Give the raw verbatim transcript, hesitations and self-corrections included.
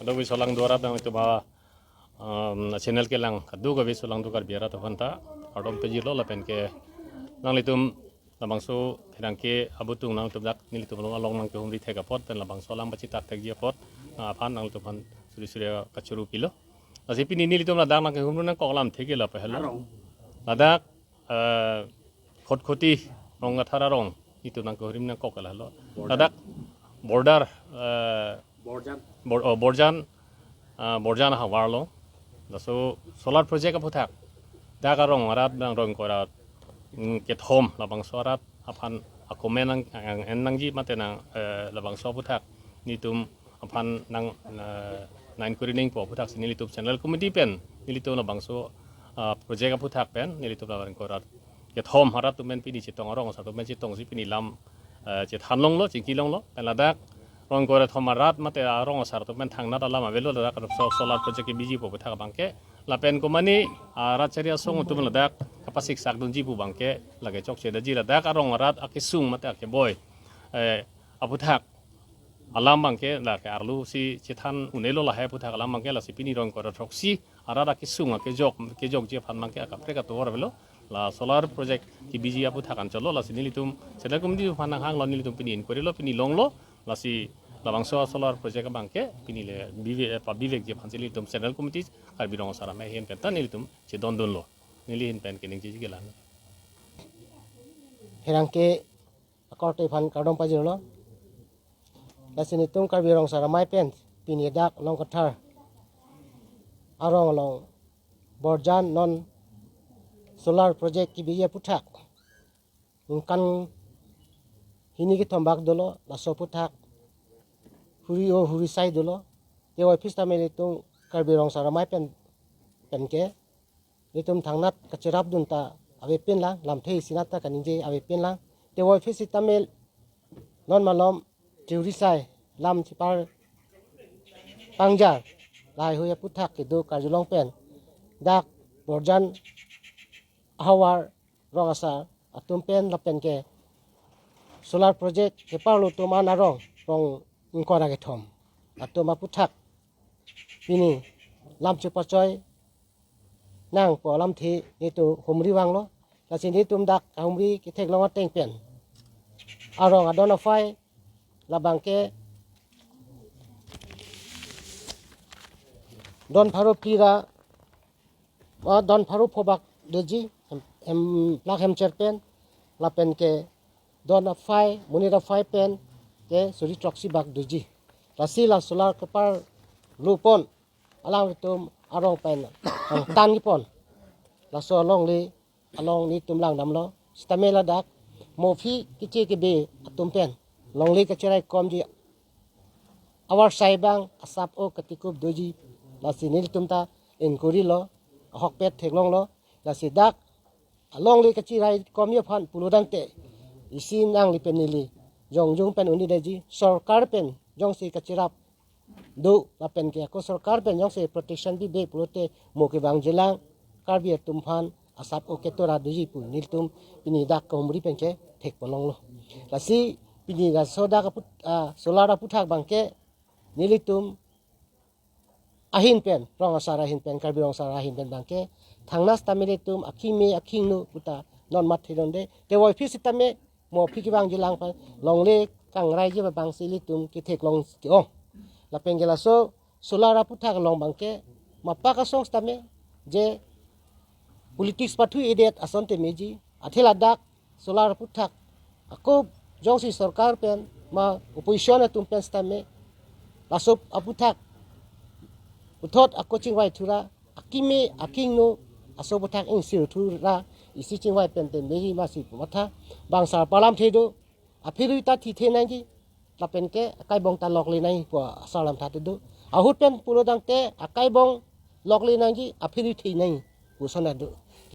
Dok Visolang Duarat nangtum a, um, channel kelang kadokave Solangdo Karbi arat aphanta kardom pajirlo lapen ke nanglitum labangso pherangke abutung nangtum dak nelitum along along nangkehumri thek apot pen labangso alam pachitak thekji apot, ah, aphan nangtum aphan suri suri kachuru pilo. Lasi pini nelitum ladak nangkehumri nangkok alamthe ke la pehelo. Arong. Ladak, eh, Khatkhati Rongkathar arong nelitum nangkehumri nangkok ke lahelo. Borjan. Ladak border, eh, Borjan. Bor-, oh, Borjan, ah, Borjan ahavar lo. Laso solar project aphuthak dak arong arat nang rong korat, mm, kethom labangso arat aphan akomen nang, nang en nangji mate nang, eh, labangso aphuthak nelitum aphan nang, eh, nang inquiry nangpo aphuthak si nelitum Central Committee pen nelitum labangso, ah, project aphuthak pen nelitum labang korat kethom arat atum pen pini chetong, arong asar atum pen chetongsi pini lam, eh, chethan longlo, chingki longlo. Pen ladak rong korat thom arat mate arong asar atum pen thangnat alam avelo ladak so-, solar project kebiji pu aphuthak abangke. Lapen komane arat chari asong atum ladak kapasik sak dunji pu abangke lake chokche daji ladak arong arat akesung mate akeboi, eh, aphuthak alam abangke lake arlo si chethan un-elo lahai aphuthak alam abangke. Lasi pini rong korat throksi arat akesung akejok, kejokji aphan abangke akaprek atovar avelo. La solar project kebiji aphuthak anchotlo, lasi nelitum Central Committee aphan nanghanglo, nelitum pini inquiry lo, pini longlo. Lasi labangso solar project abangke pini le bive-, pabivekji aphan si nelitum Central Committee Karbi Rong Asar Amei ahin pen ta nelitum chedondunlo. Neli ahin pen keningjeji ke la. Pherangke akorte aphan kardom pajirlo. Lasi nelitum Karbi Rong Asar Amei pen pini dak Rongkathar arong along Borjan non solar project kebiji aphuthak ningkan hini kethom bak dolo, laso aphuthak huri o huri sai dolo. Teboi aphi sitame nelitum Karbi Rong Asar Amei pen, pen ke nelitum thangnat kacherap dun ta avepinlang, lamthe isi nat ta kaningje avepinlang. Teboi aphi sitame non malom theory sai lam chipar pangjar lahai hui aphuthak kedo karjulong pen dak Borjan ahavar rong asar atum pen lapen ke solar project keparlo atum an arong rong ingkoi ra kethom atum aphuthak pini lam chepachoi nangpo alamthe nelitum humri vanglo. Lasi nelitum dak kahumri ketheklong ateng pen arong adon aphai labangke don pharo phli ra, ah, don pharo pho bak doji, hem, hem, plak hemcher pen, lapen ke don aphai, monit aphai pen ke suri throksi bak doji. Lasi la solar keparlo pon alanglitum arong pen, eh, tan kepon. Laso alongle along nelitum langdamlo. Sitame ladak mo aphi keche kebe atum pen longle kacheraikomji avarsai abang asap o katikup doji. Lasi nelitum ta inquiry lo, ahokpet theklonglo. Lasi dak alongle kachiraikomji aphan pulo tangte isi nangli pen neli jongjung pen un-e detji, sorkar pen jongsi kachirap do lapen ke ako sorkar pen jongsi protection bibe pulote mo kevangjilang Karbi atum aphan asap o ketora doji pu nelitum pini dak kahumri pen ke thekponlonglo. Lasi pini laso dak aput, ah, solar aphuthak abangke nelitum ahin pen, rong asar ahin pen, Karbi Rong Asar ahin pen abangke thangnat sitame nelitum akimi akingno puta non mat thedonde. Teboi aphi sitame mo aphi kevangjilang aphan longle kangraiji abang si nelitum ketheklong ke-ong. Lapen ke laso solar aphuthak along abangke mapak asong sitame je politics pathu-edet asonte meji, athe ladak solar aphuthak ako jongsi sorkar pen ma opposition atum pen sitame laso aphuthak puthot ako chingvai thura akimi akingno aso aphuthak ingsir thura isi chingvai pen te meji masi pu matha. Bang asar pen alamthe do, apherui ta thithe nangji lapen ke akaibong ta lokle nangji pu asar alamthe do. Ahut pen pulo tangte akaibong lokle nangji, apherui the nangji pu ason ta do.